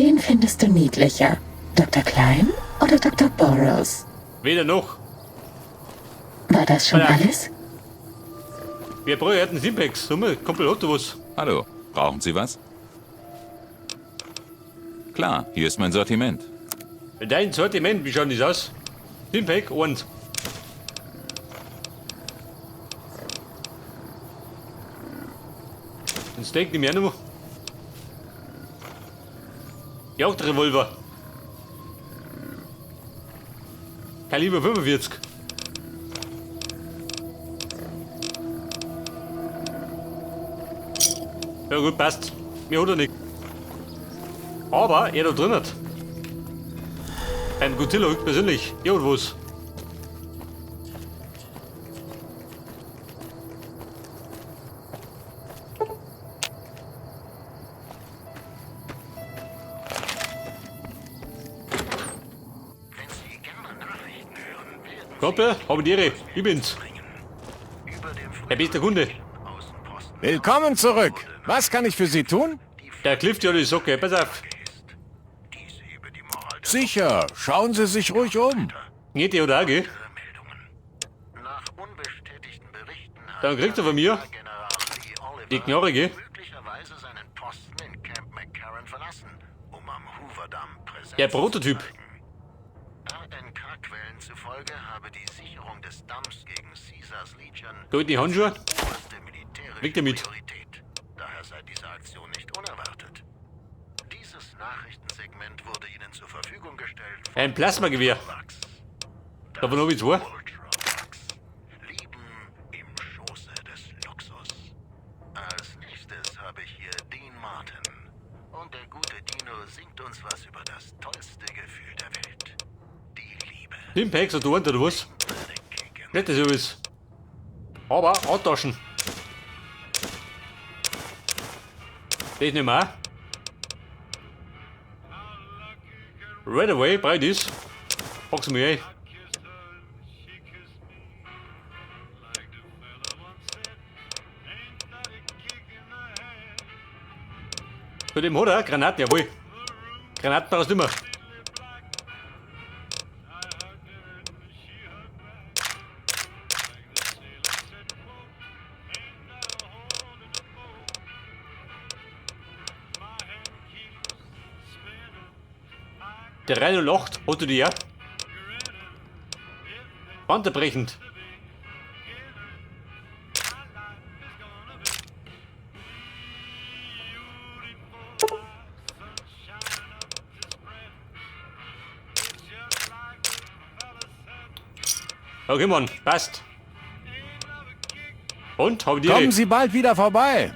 Wen findest du niedlicher? Dr. Klein oder Dr. Burrows? Weder noch. War das schon Ja. alles? Wir brauchen einen Simpex. Summe, Kumpel, hat du was? Hallo, brauchen Sie was? Klar, hier ist mein Sortiment. Dein Sortiment, wie schaut das aus? Simpack und. Ein Steak nehme ich auch noch. Jagdrevolver. Kaliber 45. Ja gut, passt. Mir hat er nicht. Aber er da drin hat. Beim Godzilla höchstpersönlich. Ja und was? Kumpel, habe die Ehre. Ich bin's. Der beste Kunde. Willkommen zurück. Was kann ich für Sie tun? Der Cliff, ja die Socke. Pass auf. Sicher, schauen Sie sich ruhig um. Geht die oder auch, gell? Dann kriegt er von mir die Knarre, gell? Der Prototyp. Da die Handschuhe. Weg damit. Ein Plasmagewehr. Davon habe ich zwei. Stimpaks oder oder was? Nicht das alles. Aber Handtaschen. Das nehmen wir auch. Right away, brauch ich das. Pack's mir ein. Zu dem hat er Granaten, jawohl. Granaten brauchst du immer. Der 308, hast du die ja? Wanderbrechend. Okay, Mann, passt. Und, hab ich die Kommen Sie bald wieder vorbei.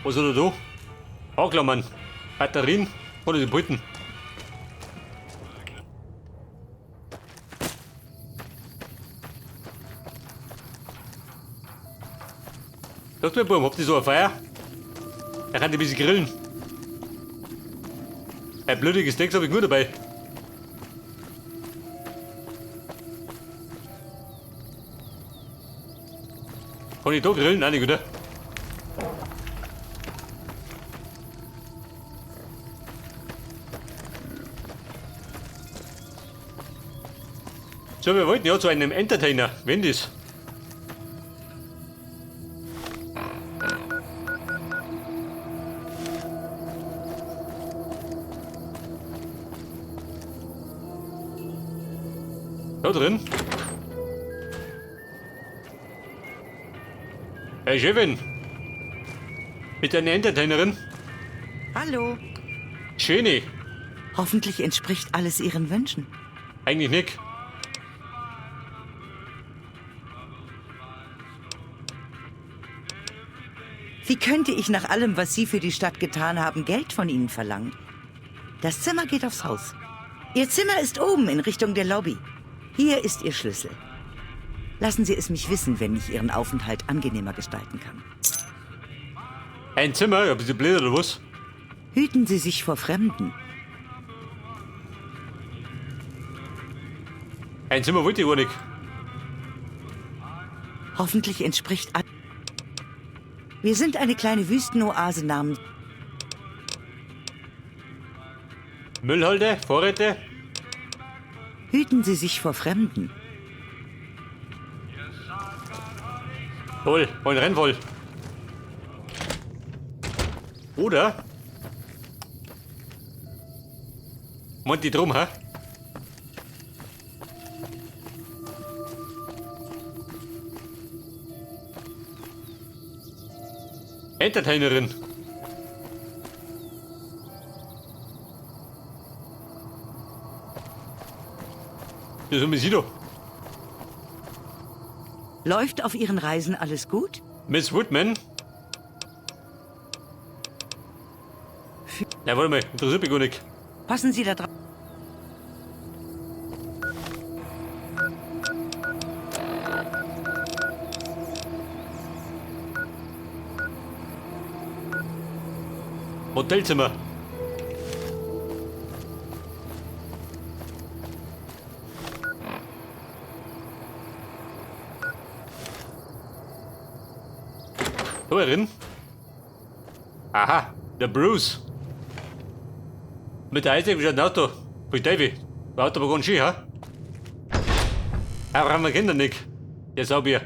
Was hat er da? Anklammern. Batterien oder die Pulten. Sagt mir, Buben, habt ihr so ein Feuer? Er kann ein bisschen grillen. Ein blödiges Steak habe ich nur dabei. Kann ich da grillen? Nein, nicht, oder? So, wir wollten ja zu einem Entertainer, wenn das. Da drin. Hey Chefin. Mit einer Entertainerin. Hallo. Schöne. Hoffentlich entspricht alles Ihren Wünschen. Eigentlich nicht. Wie könnte ich nach allem, was Sie für die Stadt getan haben, Geld von Ihnen verlangen? Das Zimmer geht aufs Haus. Ihr Zimmer ist oben in Richtung der Lobby. Hier ist Ihr Schlüssel. Lassen Sie es mich wissen, wenn ich Ihren Aufenthalt angenehmer gestalten kann. Ein Zimmer? Ja, bist du blöd oder was? Hüten Sie sich vor Fremden. Ein Zimmer wollte ich gar nicht. Hoffentlich entspricht Wir sind eine kleine Wüstenoase namens... Müllhalde, Vorräte. Hüten Sie sich vor Fremden. Toll, wollen Rennvoll. Oder? Meint die drum, hä? Entertainerin. Das ist sie doch. Läuft auf Ihren Reisen alles gut? Miss Woodman? Ja, warte mal, interessiert mich gar nicht. Passen Sie da drauf. Hotelzimmer. Hörerin? Aha, der Bruce. Mit der Isaac wie ein Auto. Bei Davy. Das Auto war ganz schön, ha? Aber haben wir Kinder nicht. Der Saubier.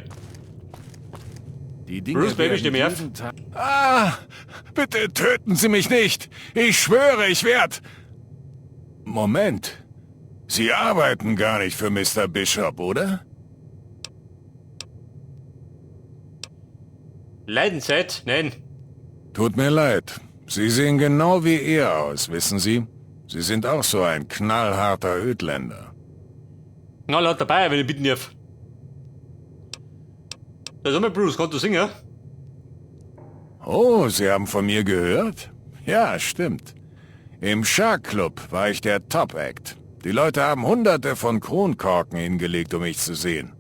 Die Dinge Bruce, Baby, werden stimme auf. jeden Tag- Ah, bitte töten Sie mich nicht. Ich schwöre, ich werd... Moment. Sie arbeiten gar nicht für Mr. Bishop, oder? Leidenszeit? Nein. Tut mir leid. Sie sehen genau wie er aus, wissen Sie? Sie sind auch so ein knallharter Ödländer. Knallhart dabei, wenn ich bitten darf. Da ist einmal Bruce, kannst du singen? Oh, Sie haben von mir gehört? Ja, stimmt. Im Shark Club war ich der Top-Act. Die Leute haben hunderte von Kronkorken hingelegt, um mich zu sehen.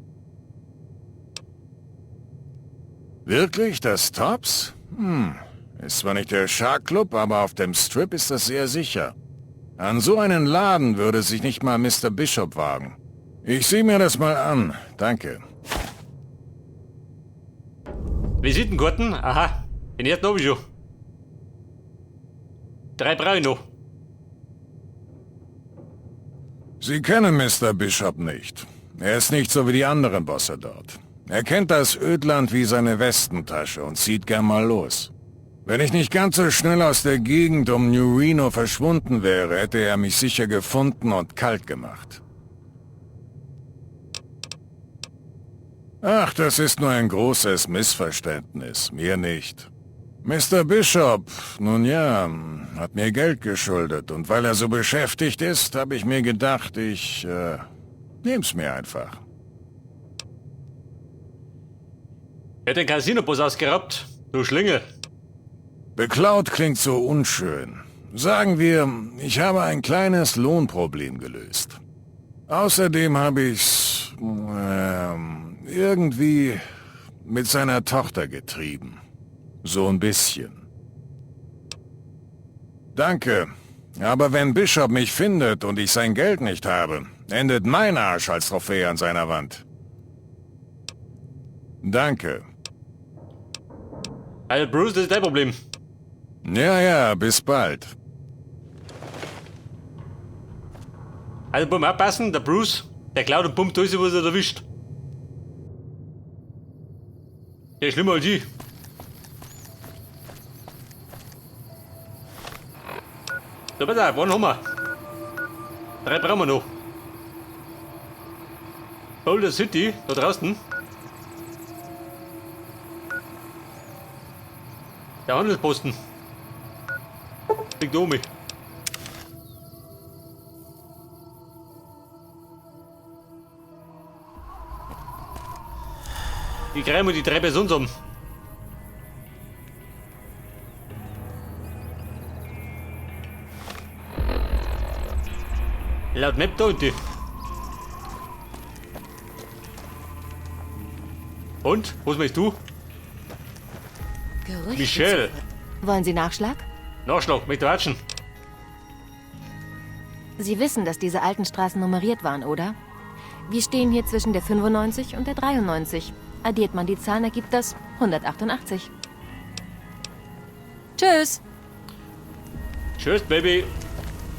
Wirklich, das Tops? Ist zwar nicht der Shark Club, aber auf dem Strip ist das sehr sicher. An so einen Laden würde sich nicht mal Mr. Bishop wagen. Ich sehe mir das mal an. Danke. Visitenkarten? Aha, den ersten hab ich schon. 3 brauche ich noch. Sie kennen Mr. Bishop nicht. Er ist nicht so wie die anderen Bosse dort. Er kennt das Ödland wie seine Westentasche und zieht gern mal los. Wenn ich nicht ganz so schnell aus der Gegend um New Reno verschwunden wäre, hätte er mich sicher gefunden und kalt gemacht. Ach, das ist nur ein großes Missverständnis, mir nicht. Mr. Bishop, nun ja, hat mir Geld geschuldet und weil er so beschäftigt ist, habe ich mir gedacht, ich nehm's mir einfach. Er hat den Casino-Boss ausgeraubt, du Schlingel. Beklaut klingt so unschön. Sagen wir, ich habe ein kleines Lohnproblem gelöst. Außerdem habe ich's irgendwie mit seiner Tochter getrieben. So ein bisschen. Danke. Aber wenn Bishop mich findet und ich sein Geld nicht habe, endet mein Arsch als Trophäe an seiner Wand. Danke. Also Bruce, das ist dein Problem. Ja, ja, bis bald. Also beim Aufpassen, der Bruce, der klaut und pumpt alles, was er erwischt. Der ist schlimmer als ich. Da pass auf, einen haben wir. 3 brauchen wir noch. Boulder City, da draußen. Der Handelsposten. Liegt oben. Ich greife mal die 3 Personen zusammen. Laut Map da und die. Und? Was machst du? Gerüchte Michelle. zu- Wollen Sie Nachschlag? Nachschlag, mit Watschen. Sie wissen, dass diese alten Straßen nummeriert waren, oder? Wir stehen hier zwischen der 95 und der 93. Addiert man die Zahlen, ergibt das 188. Tschüss. Tschüss, Baby.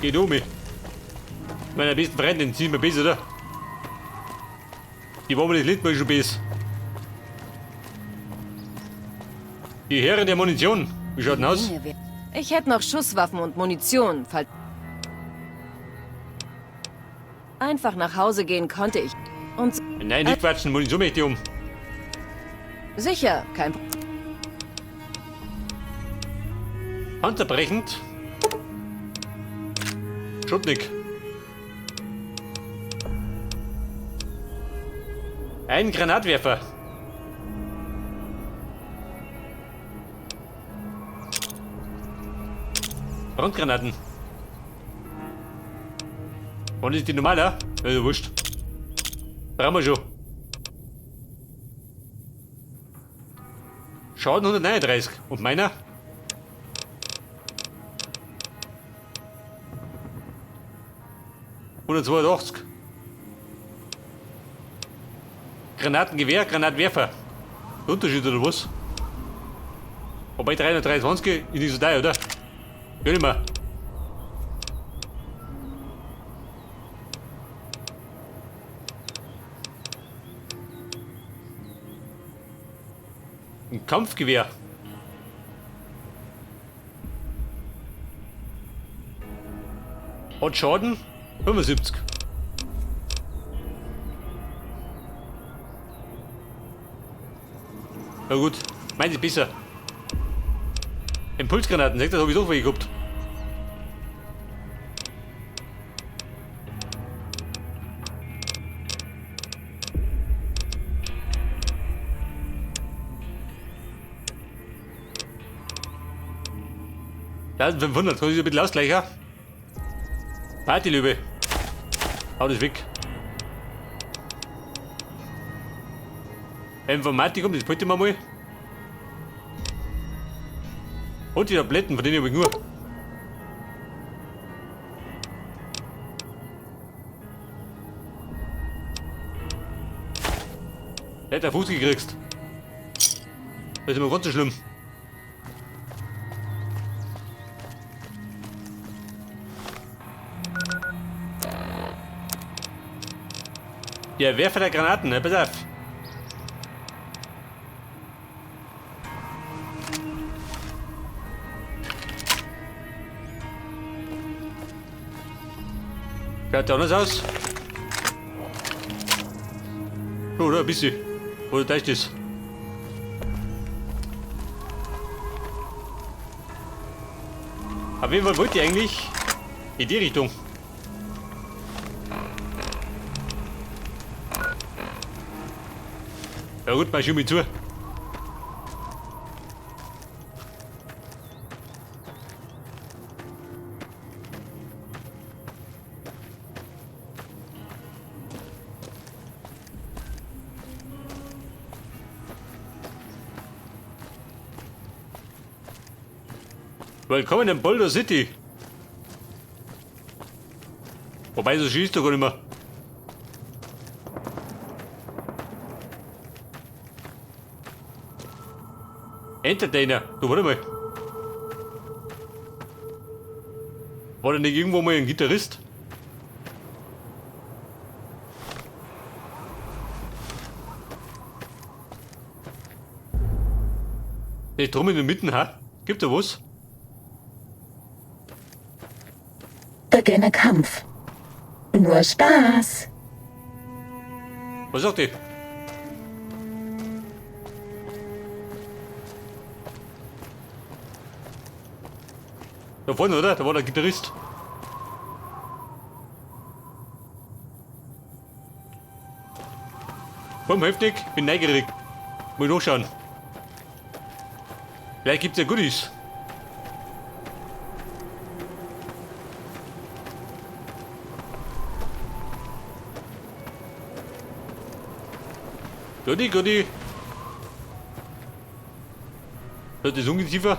Geh du mich. Meine besten Freundin, zieh mir besser, oder? Die war mir das letzte Mal schon besser. Die Herren der Munition. Wie schaut denn aus? Ich hätte noch Schusswaffen und Munition, falls... Einfach nach Hause gehen konnte ich. Und... Nein, nicht quatschen. Munition möchte ich um. Sicher, kein... Panzerbrechend. Schutnik. Ein Granatwerfer. Rundgranaten. Und ist die normale? Also wurscht. Brauchen wir schon. Schaden 139. Und meiner? ...182. Granatengewehr, Granatwerfer. Unterschied oder was? Wobei 323 ist nicht so teuer, oder? Gönn ich mir. Ein Kampfgewehr. Hat Schaden 75. Na gut, meins ist besser. Impulsgranaten, das habe ich doch welche gehabt. ...1500, kann ich ein bisschen ausgleichen? Partylöwe. Hau das weg. Informatikum, das wollte ich mir mal. Und die Tabletten, von denen habe ich nur. Der hat einen Fuß gekriegt. Das ist immer ganz so schlimm. Der Werfer der Granaten, ne? Pass auf. Schaut anders aus. Oder ein bisschen. Oder täuscht das? Auf jeden Fall wollte ich eigentlich in die Richtung. Ja gut, mach schon mal zu. Willkommen in Boulder City. Wobei, so schießt du gar nicht mehr. Entertainer. Du, warte mal. War da nicht irgendwo mal ein Gitarrist? Der drum in der Mitte, ha? Gibt da was? Beginne Kampf. Nur Spaß. Was sagt die? Da vorne, oder? Da war der Gitarrist. Komm, heftig, bin neugierig. Mal nachschauen. Vielleicht gibt's ja Goodies. Goodie, goodie. Hört das Ungeziefer?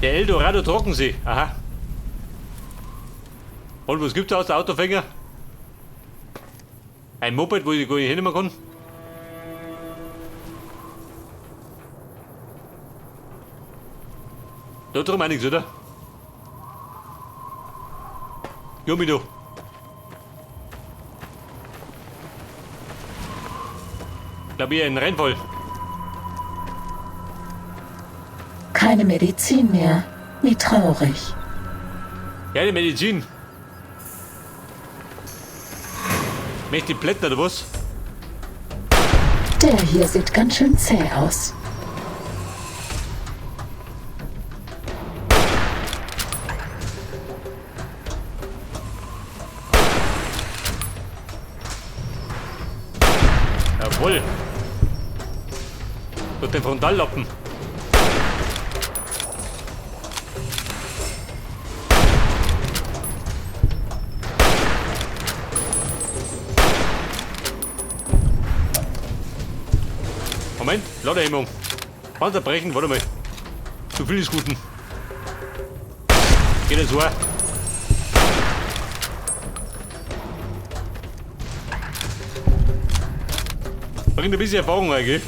Der Eldorado Trockensee. Aha. Und was gibt's aus der Autofänger? Ein Moped, wo ich gar nicht hinnehmen kann. Da drum auch nichts, oder? Ja, mich da. Glaub ich, ein Rennfall. Keine Medizin mehr. Wie traurig. Keine Medizin. Möchte die Blätter oder was? Der hier sieht ganz schön zäh aus. Jawohl. Durch den Frontallappen. Moment, Ladehemmung. Panzerbrechen, warte mal. Zu viel ist Guten. Geht jetzt so. Bringt ein bisschen Erfahrung rein, gell?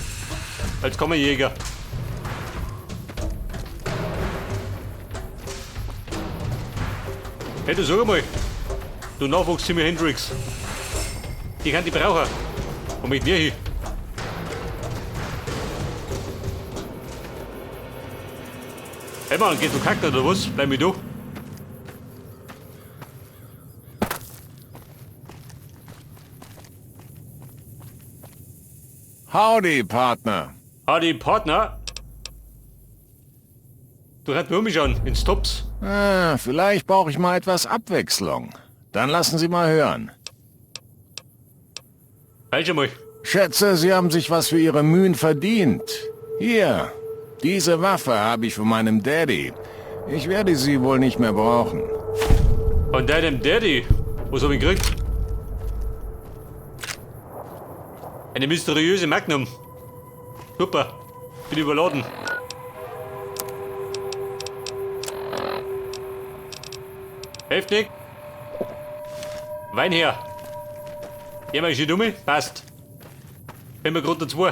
Als Kammerjäger. Hey, du sag mal. Du Nachwuchs Jimi Hendrix. Die kann die brauchen. Und mit dir hin. Hey Mann, gehst du kacken oder was? Bleib mit du. Howdy, Partner. Howdy, Partner. Du kannst mir umschauen, ins Tops. Ah, vielleicht brauche ich mal etwas Abwechslung. Dann lassen Sie mal hören. Halt schon mal. Schätze, Sie haben sich was für Ihre Mühen verdient. Hier, diese Waffe habe ich von meinem Daddy. Ich werde sie wohl nicht mehr brauchen. Von deinem Daddy? Was hab ich gekriegt? Eine mysteriöse Magnum. Super. Bin überladen. Hilft nicht. Wein her. Ja, mal schön dumme. Passt. Bin mir gerade dazu.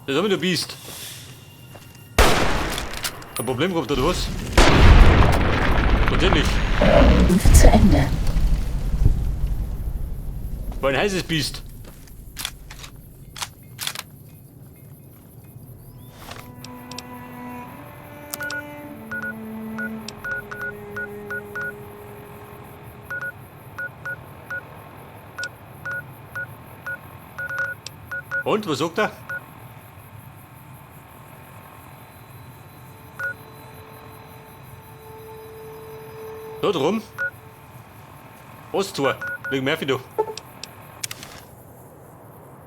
Das haben wir, du Biest. Ein Problem gehabt, oder was? Natürlich. Kampf zu Ende. War ein heißes Biest. Und, was sagt er? Da drum. Was zu? Wegen Murphy, du.